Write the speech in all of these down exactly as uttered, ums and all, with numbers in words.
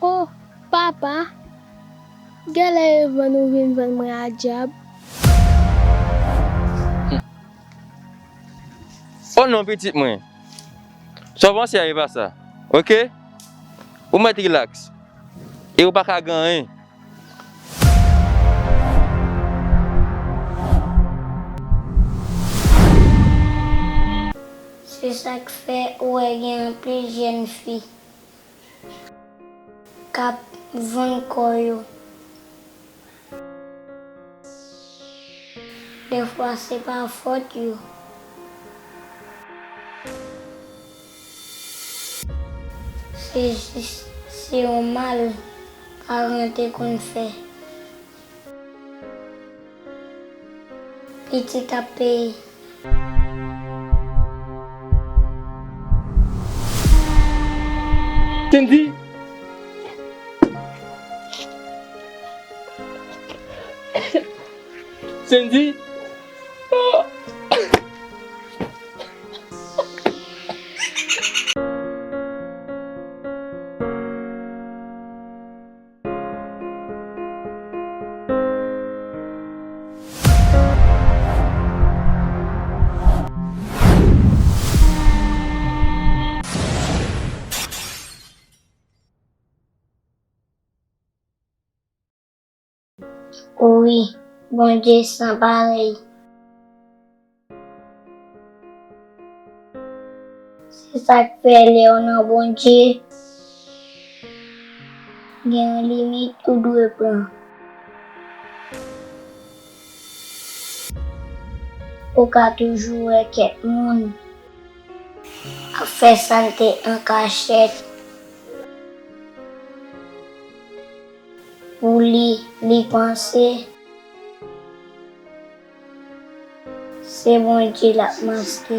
Oh, papa, genlè e vann ou vin vann mwen a dyab. O non, pitit mwen. Sa w panse a e pa sa. Oke? Ou mèt rilaks. E ou pa ka gen anyen. Se sa k fè ou wè gen anpil jèn fi k ap vann kò yo. Dèfwa se pa fòt yo. Se jis se yon mal paran te konn fè. Pitit ap peye. Sendy! Sendy! Wi, Bondye san parèy. Se sa k fè lè w nan Bondye, gen yon limit ou dwe pran. Ou ka toujou wè kèk moun ap fè salte an kachèt. Pou li, li panse se Bondye l ap maske.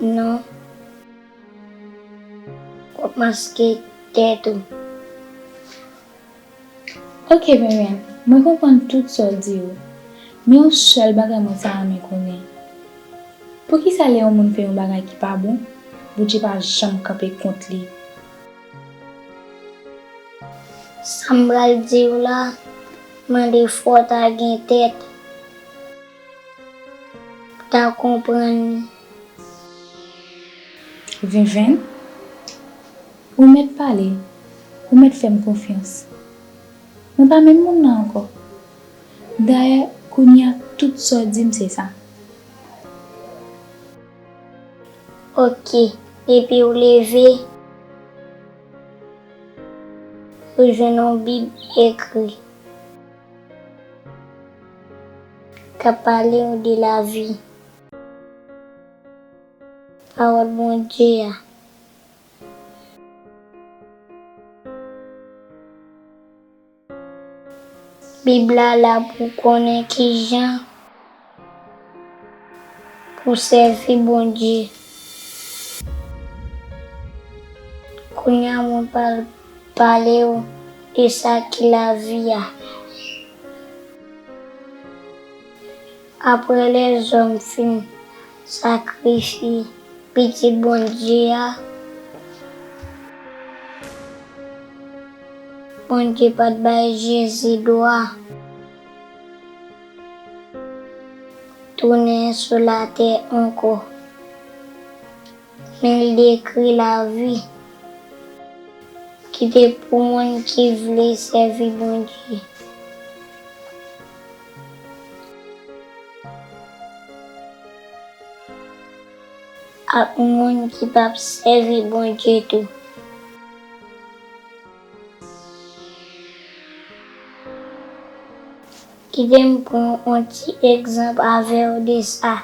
Non, w ap maske tèt ou. Oke Miriam, mwen konprann tout sa w di yo. Men yon sèl bagay mwen ta renmen konnen. Poukisa lè yon moun fè yon bagay ki pa bon, Bondye pa janm kanpe kont li? Sa m pral di w la mande fò w ta gen tèt pou w ta konprann li. Venvenn, ou mèt pale, ou mèt fè m konfyans. Mwen pa menm moun nan ankò. Dayè, kounye a tout sa w di m se sa. Oke, depi w leve, ou jwenn yon Bib ekri k ap pale w de lavi. Pawòl Bondye a. Bib la la pou w konnen kijan pou w sèvi Bondye. Kounye a mwen pral pale w de sa ki lavi a. Apre lèzòm fin sakrifye Pitit Bondye a, Bondye pa t bay Jezi dwa tounen sou latè ankò. Men l dekri lavi ki te pou moun ki vle sèvi Bondye ak moun ki p ap sèvi Bondye tou. Kite m pran yon ti egzanp avè w de sa.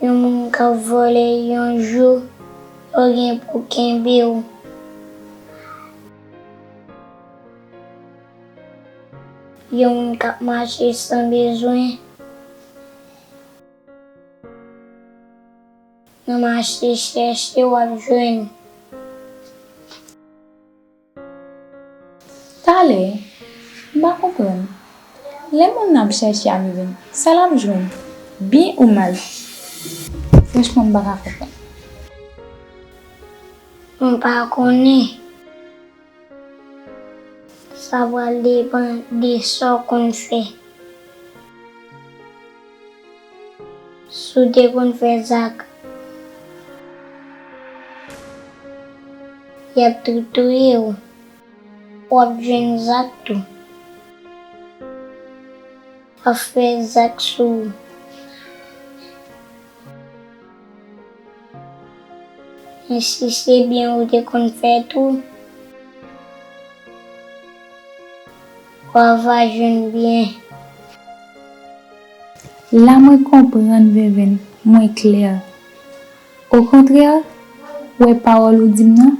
Yon moun k ap vòlè, yon jou, yo gen pou kenbe w. Yon moun k ap mache san bezwen, nan mache chèche w ap jwenn. Talè, m pa konprann. Lè moun nan ap chèche a vin, sa l ap jwenn? Byen ou mal? Franchman, m pa ka konprann. M pa konnen. Sa pral depann de sa w konn fè. Si w te konn fè zak, y ap tou touye w. W ap jwenn zak tou. W ap fè zak sou ou. Men si se byen ou te konn fè tou, w a va jwenn byen. La mwen konprann Venvenn, mwen klè. Okontrè, wè pawòl ou di m nan,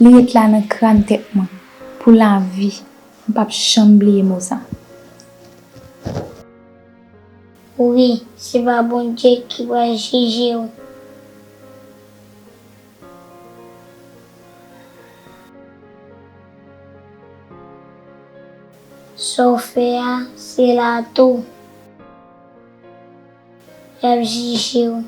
li ret la nan kràn tèt mwen, pou lavi. M p ap janm bliye mo sa. Wi, se pa Bondye ki pral jije w. Sa w fè a, se la tou y ap jije w.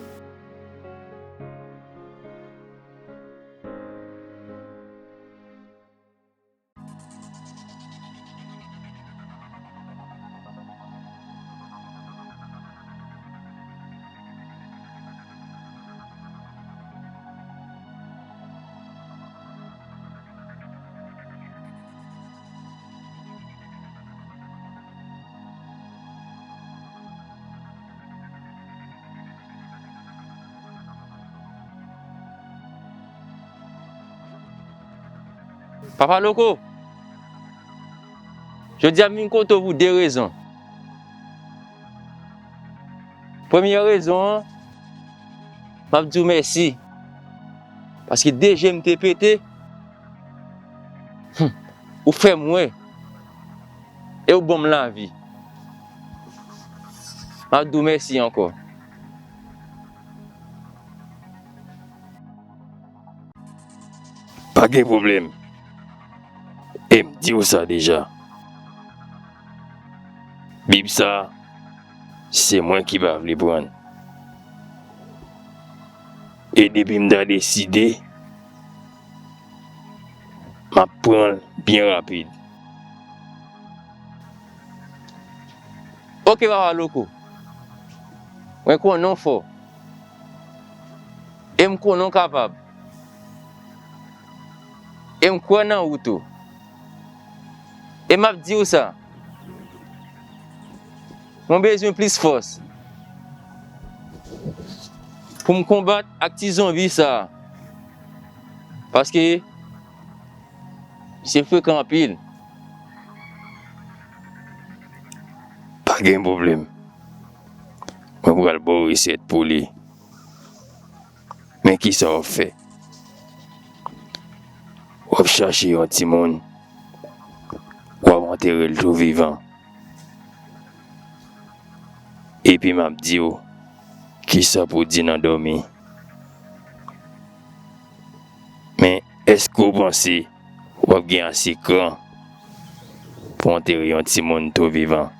Papa Loko, jodi a m vin kote w pou de rezon. Premye rezon an, m ap di w mèsi. Paske de je m te pete, hmm, ou fè m wè. E w ban m lavi. M ap di w mèsi ankò. Pa gen pwoblèm. E m di w sa deja. Bib sa, se mwen ki pa vle pran l. E depi m ta deside, m ap pran l byen rapid. Oke, Papa Loko. Mwen konnen w fò. E m konnen w kapab. E m kwè nan ou tou. E m ap di w sa. Mwen bezwen plis fòs pou m konbat ak ti zonbi sa a. Paske misye frekan anpil. Pa gen pwoblèm. Mwen pral ba w resèt pou li. Men kisa w ap fè? W ap chache yon timoun, w ap antere l tou vivan. Epi m ap di w kisa pou w di nan dòmi. Men, èske w panse w ap gen ase kran pou w antere yon timoun tou vivan?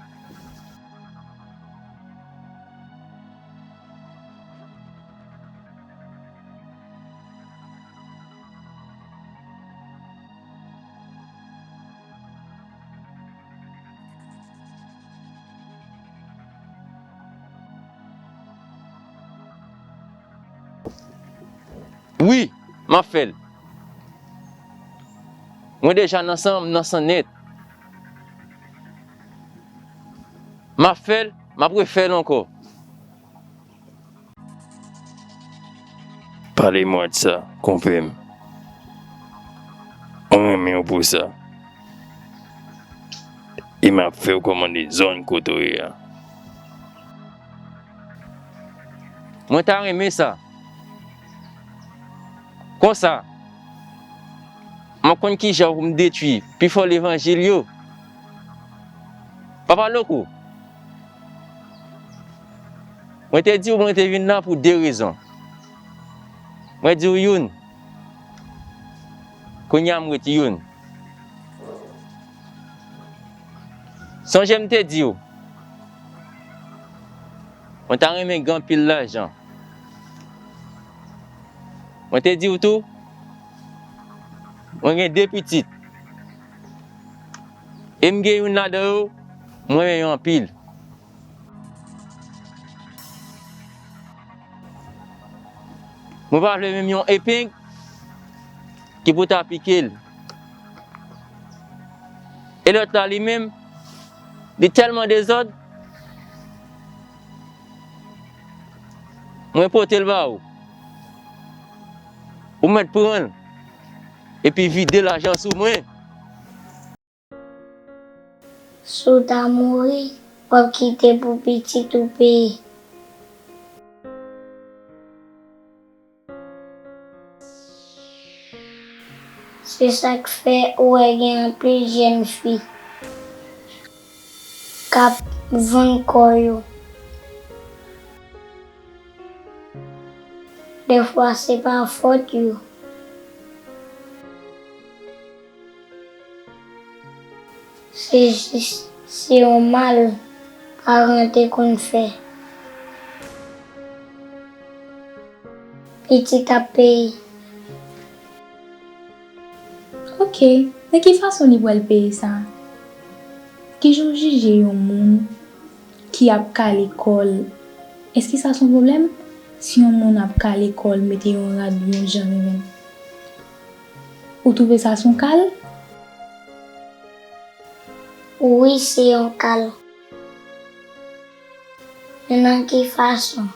Wi, m ap fè l. Mwen deja nan san, m nan san nèt. M ap fè l, m ap refè l ankò. Pale mwen de sa, konpè m. Mwen renmen w pou sa. E m ap fè w kòmande zòn kote w ye a. Mwen ta renmen sa. Konsa, m ap konn kijan pou m detwi pifò levanjil yo. Papa Loko, mwen te di w mwen te vin la pou de rezon. Mwen di w youn. Kounye a m ret youn. Sonje m te di w, Mwen ta renmen gen anpil lajan. Mwen te di w tou, mwen gen de pitit. E m gen youn ladan yo, mwen renmen yo anpil. Mwen pa vle menm yon epeng ki pou ta pike l. E lòt la li menm, li tèlman dezòd, mwen pote l ba ou. Ou mèt pran l, epi vide lajan sou mwen. Si w ta mouri, w ap kite pou pitit ou peye. Se sa k fè ou wè gen anpil jèn fi k ap vann kò yo. Dèfwa se pa fòt yo. Se jis, se yon mal paran te konn fè. Pitit ap peye. Ok, nan ki fason li pral peye sa? Kijan w jije yon moun ki ap kale kò l? Èske sa se yon pwoblèm? Si yon moun ap kale kò l, mete yon rad, yon jan, menm, ou twouve sa se yon kal? Wi, se yon kal. Men nan ki fason?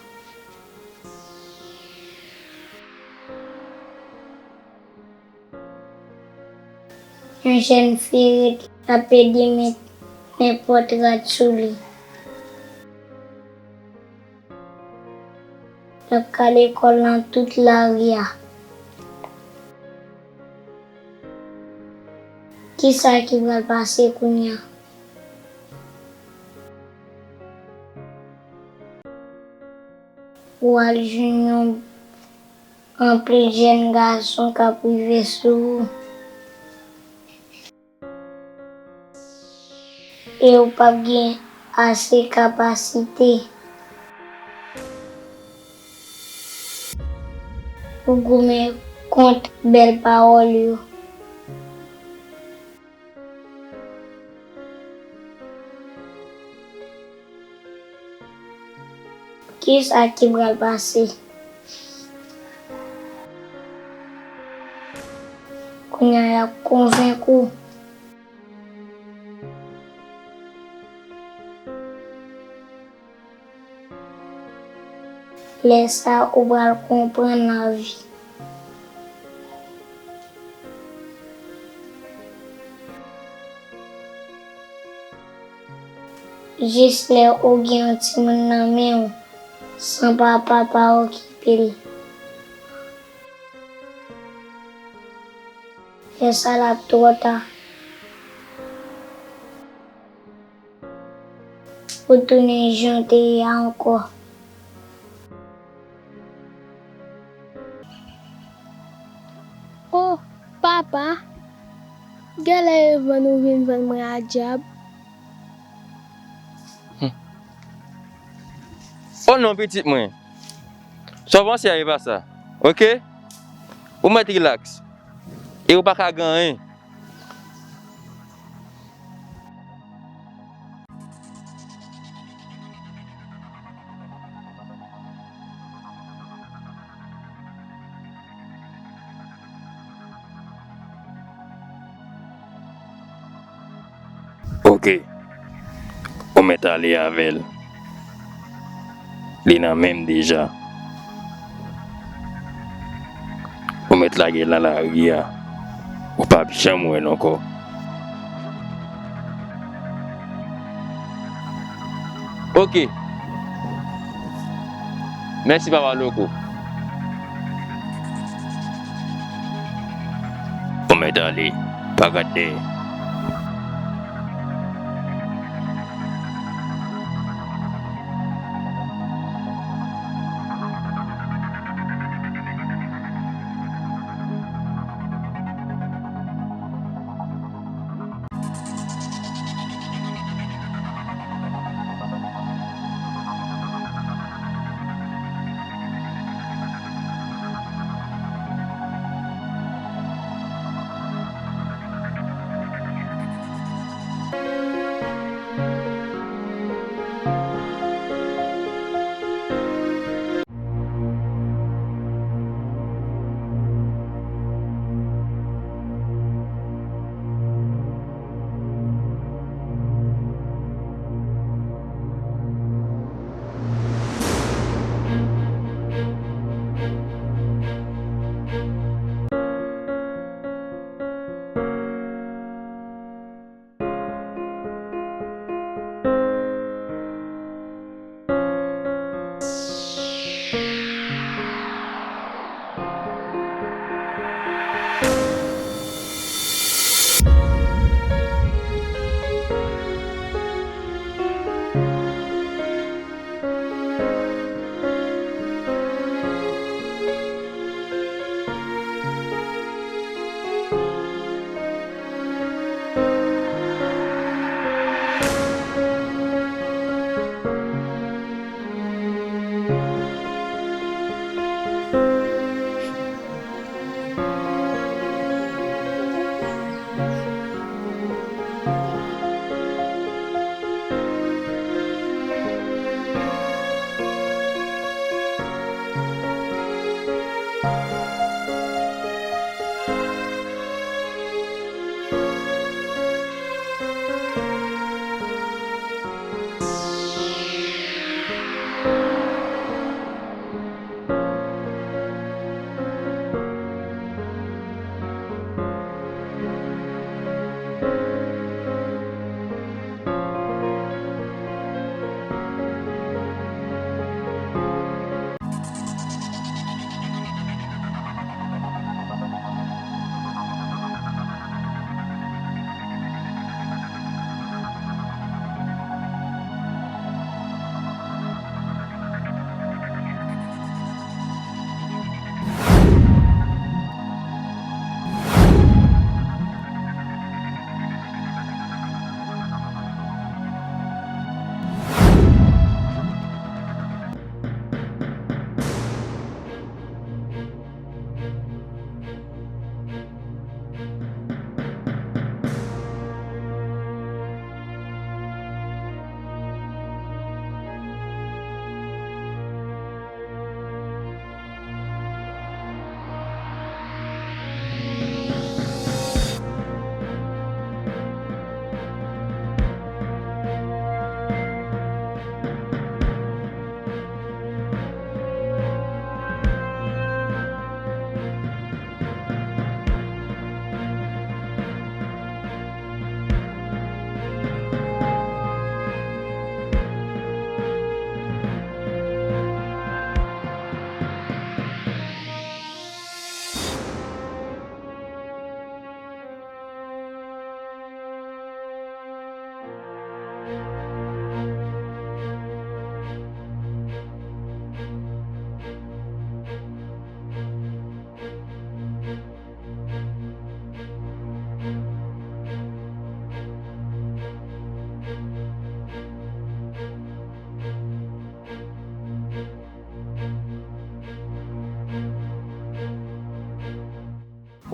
Yon jèn fi ret, l ap ede met nenpòt rad sou li. L ap kale kò l nan tout lari a. Kisa ki pral pase kounye a? Ou al jwenn yon anpil jèn gason k ap rive sou ou. E ou p ap gen ase kapasite pou goumen kont bèl pawòl yo. Kisa ki pral pase? Kounye a, y ap konvenk ou. Lè sa a, ou pral konprann lavi. Jis lè ou gen yon timoun nan men w, san papa pa okipe l. Lè sa a, l ap twò ta. Ou tounen jan w te ye a ankò. O, papa! Genlè e vann ou vin vann mwen a dyab. O non, pitit mwen. Sa w panse a e pa sa, oke? Ou mèt rilaks. E ou pa ka gen anyen. Oke. Ou mèt ale avè l. Li nan men m deja. Ou mèt lage l nan lari a. Ou p ap janm wè l ankò. Oke. Mèsi, Papa Loko. Ou mèt ale, pa gad dèyè.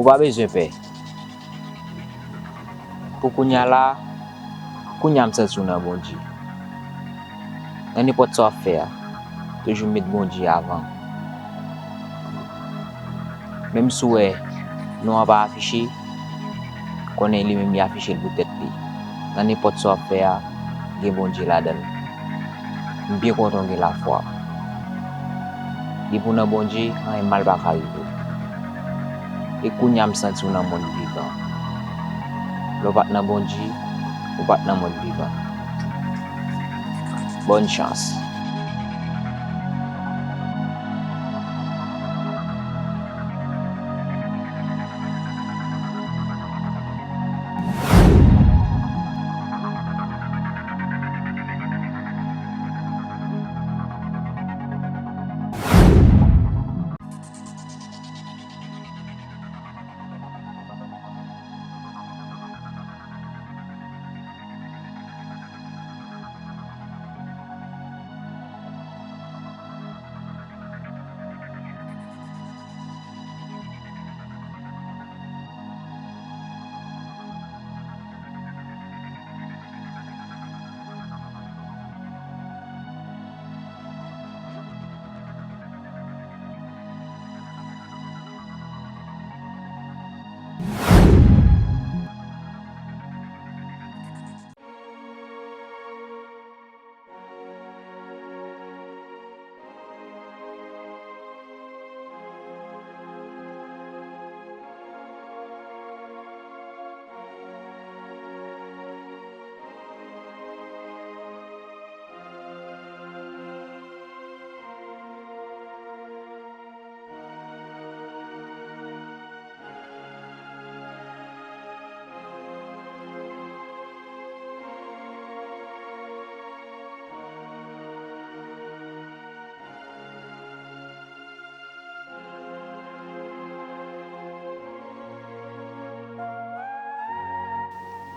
Ou pa bezwen pè. Pou kounye a la, kounye a m santi w nan Bondye. Nan nenpòt sa w ap fè a, toujou met Bondye avan. Menm si w wè non an pa afiche, konnen li menm li afiche l pou tèt li. Nan nenpòt sa w ap fè a, gen Bondye ladan l. M byen kontan w gen lafwa. Depi w nan Bondye, anyen mal pa ka rive w. E kounye a m santi w nan mond vivan. Lè w pa t nan Bondye, ou pa t nan mond vivan. Bòn chans.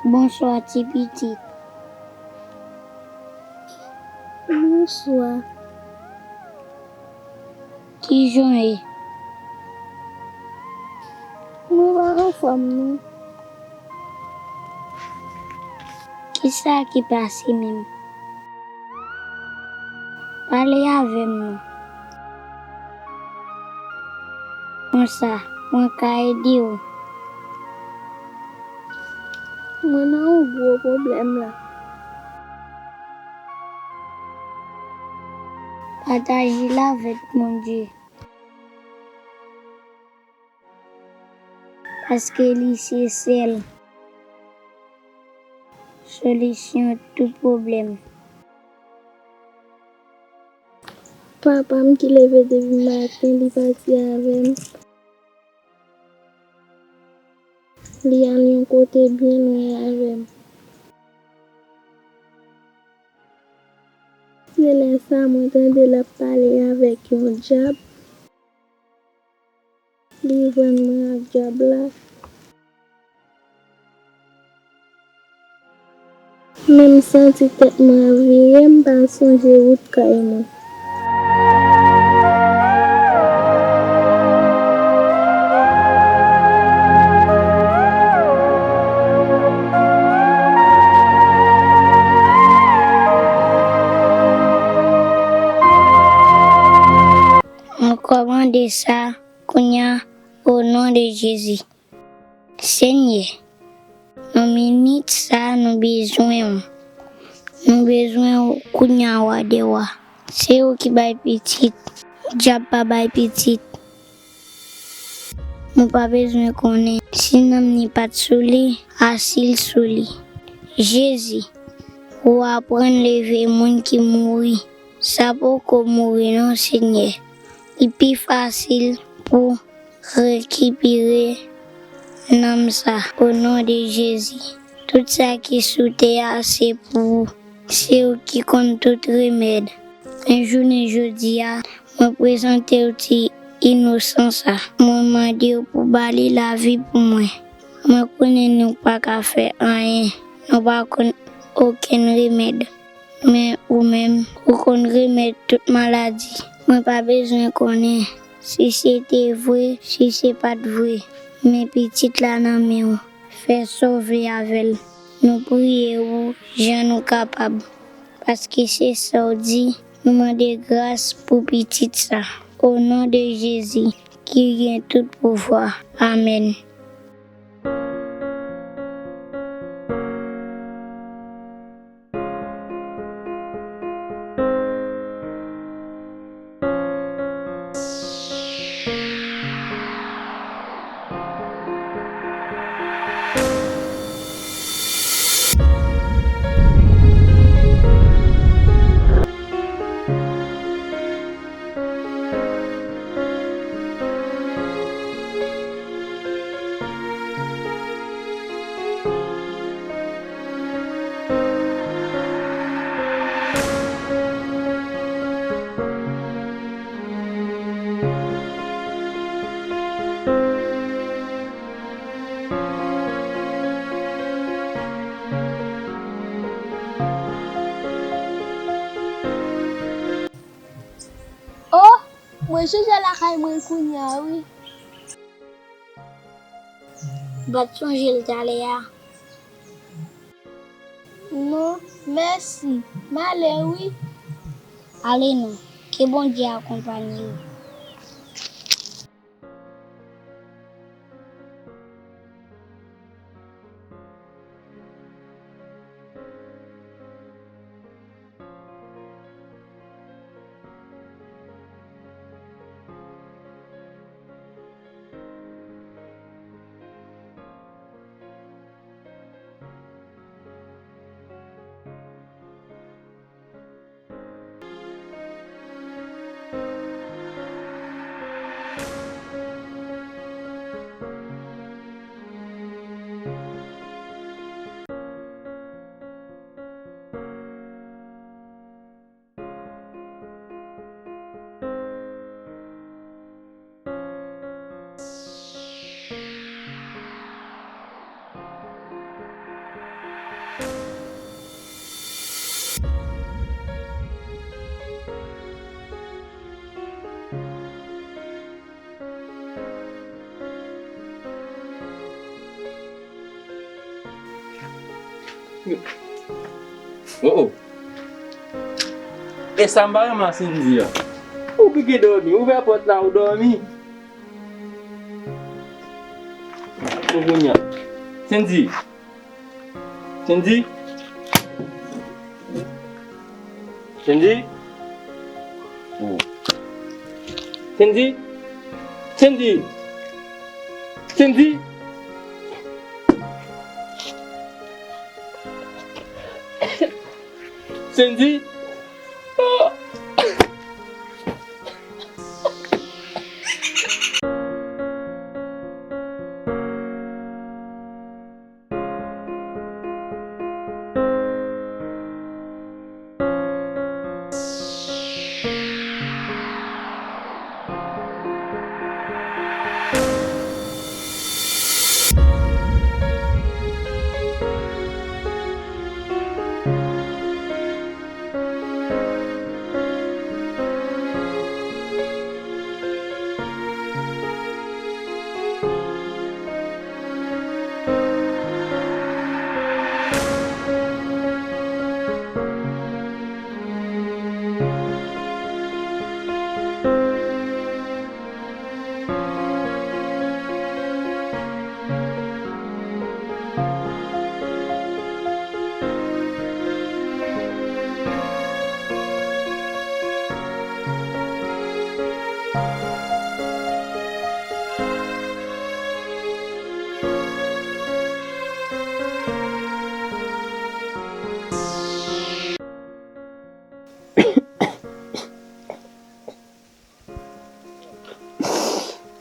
Bonswa, ti pitit. Bonswa. Kijan w ye? Mwen pa anfòm, non. Kisa ki pase menm? Pale avè m non. Konsa, mwen ka ede w. Mwen nan yon gwo pwoblèm la. Pataje l avèk Bondye. Paske li se sèl solisyon tout pwoblèm. Papa m ki leve depi maten, li pati avè m. Li al yon kote byen lwen avè m. Se lè sa mwen tande l ap pale avèk yon dyab. Li vann mwen ak dyab la. Men m santi tèt mwen ap vire, m pa sonje wout kay mwen. Mwen kòmande sa kounye a, o non de Jezi. Senyè, nan minit sa a, nou bezwen w. Nou bezwen w kounye a, Wa dè wa. Se ou ki bay pitit. Dyab pa bay pitit. Nou pa bezwen konnen si nanm ni pa t sou li, asil sou li. Jezi, ou aprann leve moun ki mouri. Sa poko mouri non, Senyè. Li pi fasil pou rekipere nanm sa. O non de Jezi, tout sa ki sou tè a se pou ou. Se ou ki konn tout remèd. Men jounen jodi a, mwen prezante w ti inosan sa. Mwen mande w pou ba li lavi pou mwen. Mwen konnen nou pa ka fè anyen. Nou pa konn okenn remèd. Men ou menm, ou konn remèd tout maladi. Mwen pa bezwen konnen si se te vre, si se pa t vre. Men pitit la nan men w. Fè sove avè l. Nou priye ou jan nou kapab. Paske se sa w di, nou mande gras pou pitit sa. O non de Jezi, ki gen tout pouvwa. Amèn. Oh, mwen chanje lakay mwen kounye a wi. M pa t sonje l talè a. Non, mèsi. M ale wi. Ale non. Ke Bondye akonpanye w. Oh, oh. E sa m pa renmen a Cindy a. Ou pike dòmi, ouvè pòt la, ou dòmi. Bon, kounye a. Cindy. Cindy. Cindy. Oh. Cindy. Cindy. Cindy. Cindy. Oh.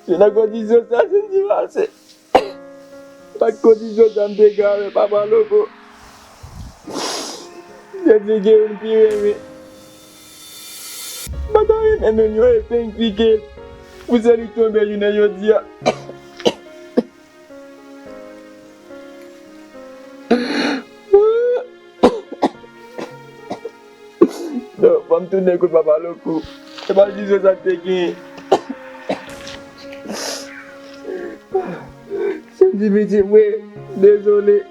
Se nan kondisyon sa Cindy pase. Pa t kondisyon sa m te ka wè papa Loko. Sèt se gen youn pi renmen. M pa ta renmen menm yon epeng pike l pou sèl li tonbe jounen jodi a. Non, fò m tounen kot papa Loko. E pa di sa k te gen. Santi pitit mwen, dezole.